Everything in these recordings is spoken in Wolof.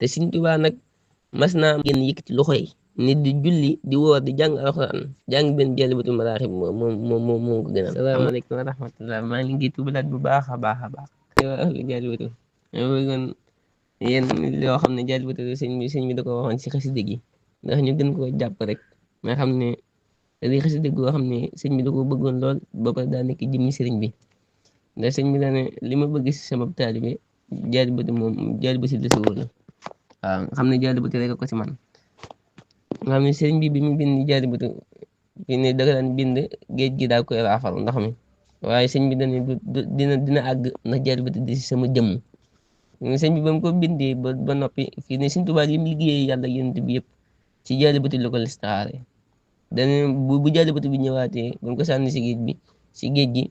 te Sëñ Tuubaa nag mas naa génn yëkkati loxo yi nit di julli di woor di jàng alxuraan jàng benn Jaalibatul Maraaxib moom ko gënal. Asalaamaaleykum wa rahmatullah, maa ngi tuubalaat bu baax a baax a baax. yow ahlu Jaalibatu ma bëggoon yéen loo xam ne Jaalibatu sëñ bi da ko waxoon si xasida gi ndax ñu gën koo jàpp rek nga xam ne di xasida goo xam ne sëñ bi da ko bëggoon lool ba pare daa nekk jëmmi sëriñ bi ndax sëñ bi daa ne li ma bëgg si sama taalibe Jaalibatu moom Jaalibatu la si wóolu waaw nga xam ne Jaalibatu rek ko si man nga xam ne sëriñ bi bi mu bind Jaalibatu fi ne da daan bind géej gi daa koy raafal ndox mi waaye sëñ bi dañ dina àgg ndax Jaalibatu di si sama jëmm sëñ bi ba mu ko bindee ba noppi fii ne Sëñ Tuubaa yi mu liggéeyee yàlla yonent bi yëpp ci Jaalibatu la ko listaxaare dane bu Jaalibatu bi ñëwaatee ba mu ko sànni si géej gi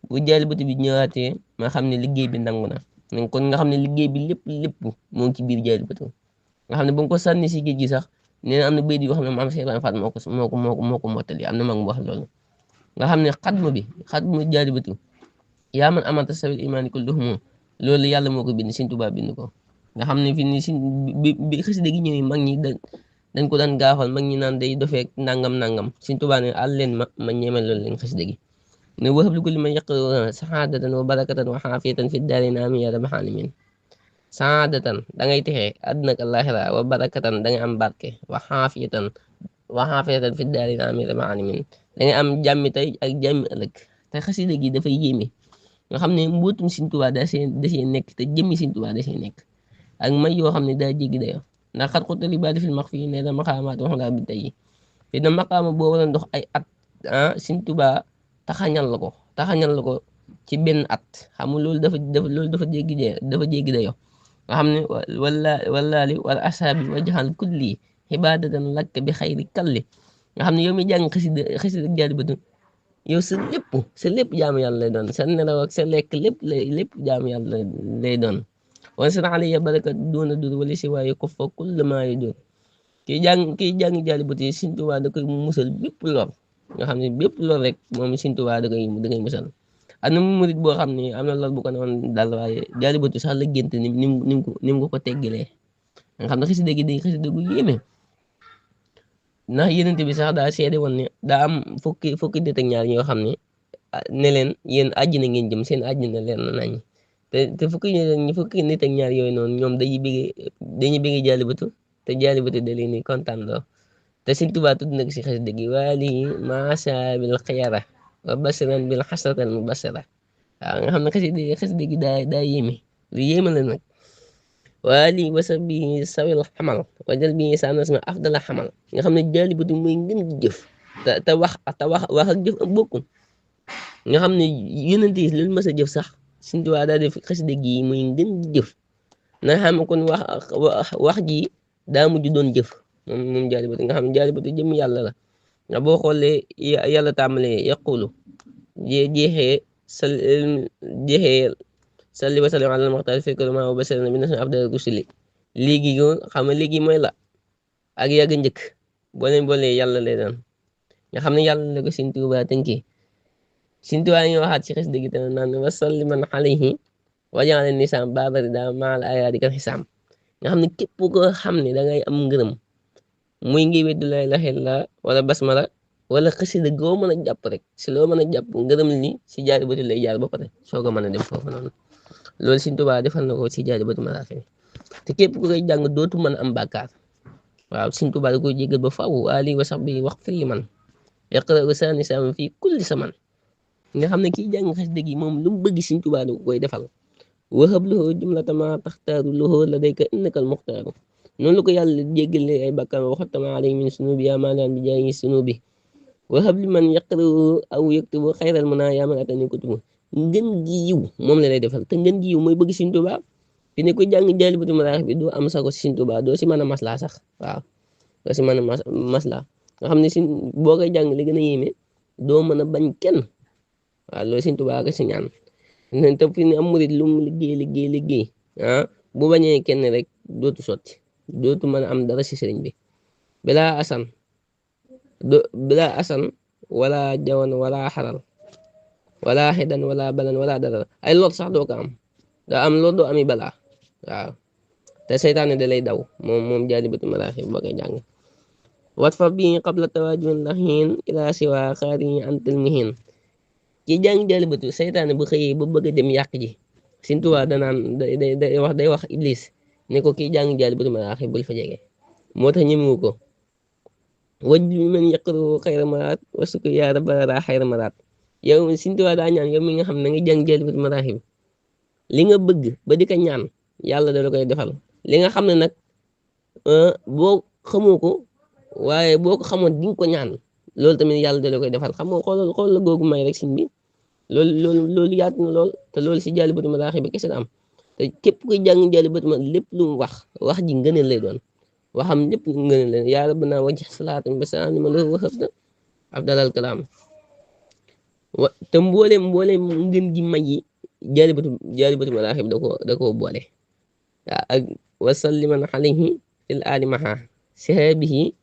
bu Jaalibatu bi ñëwaatee ma xam ne liggéey bi nangu na kon nga xam ne liggéey bi lépp moo ngi ci biir Jaalibatu nga xam ne ba mu ko sànni si géej gi sax nee na am na bayit yoo xam ne maam Cheikh Ibrahima Fall moo ko mottali am na mag mu wax loolu nga xam ne xatmu Jaalibatu yaa man amanta sawil imaani kulluhum loolu yàlla moo ko bind Sëñ Tuubaa bind ko nga xam ne fi ni si bi xasida gi ñëwee mag ñi dañ ko daan gaafal mag ñi naan day dofeek nangam Sëñ Tuubaa ne àl leen ma ñeemel loolu leen xasida gi ne wahab li kulli man yaqra saxaadatan wa barakatan wa xaafiyatan fi daarayni amiin yaa rabbal aalamiin saadatan da ngay texee àdduna ak àllaaxira wa barakatan da ngay am barke wa xaafiyatan fi daarayni amiin yaa rabbal aalamiin da ngay am jàmmi tey ak jàmmi ëllëg te xasida gi dafay yéeme nga xam ne mbootum Sëñ Tuubaa da see nekk te jëmmi Sëñ Tuubaa da see nekk ak may yoo xam ne daa jéggi dayo ndax xat xutali baadi fil max fii ne la maqaamaat waxulaa bi tey fi na maqaama boo war a ndox ay at Sëñ Tuubaa taxañal la ko ci benn at xam nga loolu dafa jéggi dayo nga xam ne wallaali wala asaabi wajaxal kulli xibaadatan lakk bi xayri kalli nga xam ne yow mi jàng xasida Jaalibatu yow sa lépp jaamu yàlla lay doon sa nelaw ak sa lekk lépp jaamu yàlla lay doon wan sana alayya baraka doona dur wala si waaye ko fa kull maa yu dur kii jàng Jaalibatu yi Sëñ Tuubaa da koy musal bépp lor nga xam ne bépp lor rek moom Sëñ Tuubaa da koy musal am na murit boo xam ne am na lor bu ko newoon dal waaye Jaalibatu sax la gént ni mu ko teggilee nga xam ne xasida gi day xasida gu yéeme ndax yenente bi sax daa seede woon ne daa am fukki nit ak ñaar ñoo xam ne ne leen yéen àjjana ngeen jëm seen àjjana leer na nañ te fukki nit ak ñaar yooyu noonu ñoom dañuy bëgg Jaalibatu te Jaalibatu da leen ni kontaan loo te Sëñ Tuubaa tudd na ko si xasida gi waali maasa bil xiyara wa basiran bil xasratal mubasara waaw nga xam ne xasida gi daa yéeme lu yéeme la nag waali wasa bi sawil xamal wajal bi sanas ma afdala xamal nga xam ne Jaalibatu muy ngën gi jëf te wax ak jëf ak bokkul nga xam ne yonent yi loolu mas a jëf sax Sëñ Tuubaa daa def xasida gi muy ngën gi jëf na xam kon wax ji daa mujj doon jëf moom Jaalibatu nga xam ne Jaalibatu jëm yàlla la nga boo xoolee yàlla tàmbalee yaqulu jeexee salli wa sallim ala al-muxtaar fekk ma basharun bi nasmi afdal rusuli léegi xam nga léegi mooy la ak yàgg njëkk boo leen boolee yàlla lay doon nga xam ne yàlla la ko Sëñ Tuubaa tënkee Sëñ Tuubaa ñu waxaat ci xasida gi tamit naan wa salli man alayhi wa ja'ala nisaam baabari daa maal ayaadi kal xisaam nga xam ne képp ko xam ne da ngay am ngërëm muy ngi weddu laa ilaaha illallaah wala basmala wala xasida goo mën a jàpp rek si loo mën a jàpp ngërëm li si Jaalibatu lay jaar ba pare soo ko mën a dem foofu noonu loolu Sëñ Tuubaa defal na ko si Jaalibatu Maraaxib te képp ku koy jàng dootu mën a am bàkkaar waaw Sëñ Tuubaa da koy jégal ba faaw ali wa sahbi wax fir li man yaqra'u saani saam fii kulli saman nga xam ne kii jàng xasida gi moom lu mu bëgg Sëñ Tuubaa da koy defal wahab lahu jumlata ma taxtaaru lahu ladayka innakal muxtaaru noonu la ko yàlla jéggale ay bàkkaar waxatama alayhi min sunubi yaa maalaan bi jaayi sunubi wahab li man yaqra'u aw yaktubu xayral munaa yaa man atani kutubu ngën gi yiw moom la lay defal te ngën gi yiw mooy bëgg Sëñ Tuubaa fi ne ko jàng Jaalibatu Maraaxib bi doo am sago si Sëñ Tuubaa doo si mën a maslaa sax waaw doo si mën a maslaa nga xam ne si boo koy jàng li gën a yéeme doo mën a bañ kenn waaw loolu Sëñ Tuubaa ko si ñaan te fi ne am murit lu mu liggéey bu bañee kenn rek dootu sotti dootu mën a am dara si sëriñ bi bilaa asan wala jawan wala xaral wala xidan wala balan wala dara ay lot sax doo ko am daa am loolu doo ami balaa waaw te seytaane da lay daw moom jaalibatul maraaxib boo koy jàng wat fa bi qabla tawaajun laxiin ila siwa xaari an tilmihin ci jàng jaalibatu seytaane bu xëyee ba bëgg a dem yàq ji Sëñ Tuubaa danaan day wax iblis ne ko kii jàng jaalibatu maraaxib bul fa jege moo tax ñemewu ko waj bi man yaqru xayra maraat wasuku yaa rabbana xayra maraat yow Sëñ Tuubaa daa ñaan yow mi nga xam ne nga jàng jaalibatu maraaxib li nga bëgg ba di ko ñaan yàlla da la koy defal li nga xam ne nag boo xamoo ko waaye boo ko xamoon di nga ko ñaan loolu tamit yàlla da la koy defal xam nga xool la googu may rek siñ bi loolu yaatu na lool te loolu si jaalibatu maraaxib bi kese la am te képp kuy jàng jaalibatu ma lépp lu mu wax ji ngëneel lay doon waxam lépp ngëneel lay yaa rabbana wajh salaatan ba salaam li ma la waxab na afdalal kalaam te mbooleem ngën gi may yi jaalibatu maraaxib da koo boole waaw ak wasalliman alayhi fil aali maha sahabihi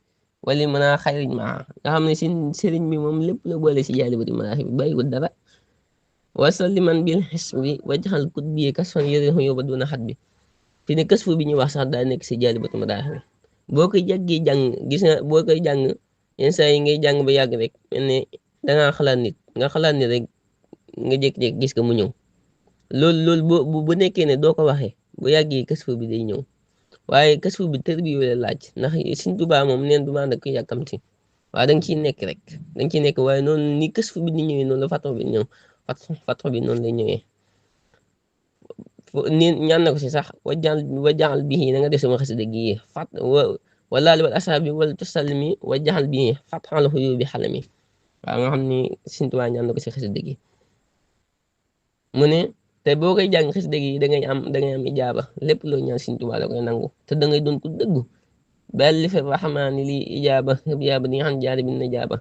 wali mën a xayriñ maa nga xam ne si sëriñ bi moom lépp la boole si jaalibatu maraaxib bi bàyyiwul dara wasalliman bil xisbi wajaxal kut bi kasfan yëreexu yóbba duna xat bi fi ne kasfu bi ñuy wax sax daa nekk si jaalibatu maraaxib boo koy jàggee jàng gis nga boo koy jàng yenn saa yi ngay jàng ba yàgg rek mel ne dangaa xalaat nit nga xalaat nit rek nga jékki-jékki gis ko mu ñëw loolu bu nekkee ne doo ko waxee bu yàggee kasfu bi day ñëw waaye kasfu bi tër bi la laaj ndax Sëñ Tuubaa moom neen du ma ànd ak yàkkamti waaye da nga ciy nekk rek da nga ciy nekk waaye noonu ni kasfu bi ni ñëwee noonu la fatxu bi ñëw fatxu bi noonu lay ñëwee ni ñaan na ko si sax wajaxal bii na nga def sama xasida gi fat walaali wal asaabi wal tusallimi wajaxal bii fatxal xuyu bi xalami waaw nga xam ni Sëñ Tuubaa ñaan na ko si xasida gi mu ne te boo koy jàng xasida gi da ngay am ijaaba lépp loo ñaan Sëñ Tuubaa da koy nangu te da ngay doon ku dëggu bal li fi raxmaani li ijaaba di nga xam jaari bi na jaaba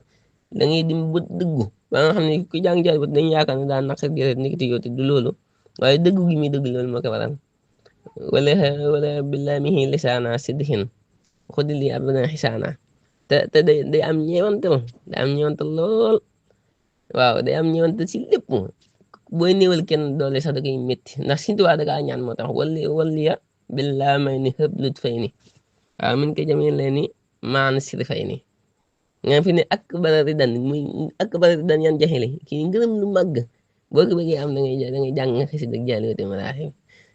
da ngay dim ba dëggu ba nga xam ne ku jàng jaari ba dañ yaakaar ne daa naqar gërét nikiti yow te du loolu waaye dëggu gi muy dëgg loolu moo ko waral wala billaamihi lisaana siddihin xudi li abana xisaana te day am ñeewantal lool waaw day am ñeewantal si lépp booy néewal kenn doole sax da koy métti ndax Sëñ Tuubaa da kaa ñaan moo tax walliya billaa may ni xëblut fay ni waaw min ko jamee leen ni maan siri fay ni nga fi ne ak barari dan yan jaxile kii ngërëm lu màgg boo ko bëggee am da ngay jàng nga xasida ak jaalibatu maraaxib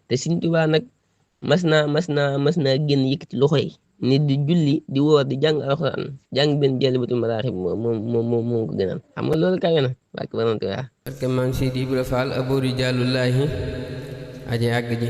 te Sëñ Tuubaa nag mas naa génn yëkkati loxo yi nit di julli di woor di jàng alxuraan jàng benn jaalibatu maraaxib moom ko gënal xam nga loolu kawe na barke Borom Tuubaa barke maam Seydi Ibra Fall abori jàllullaahi aji àgg ji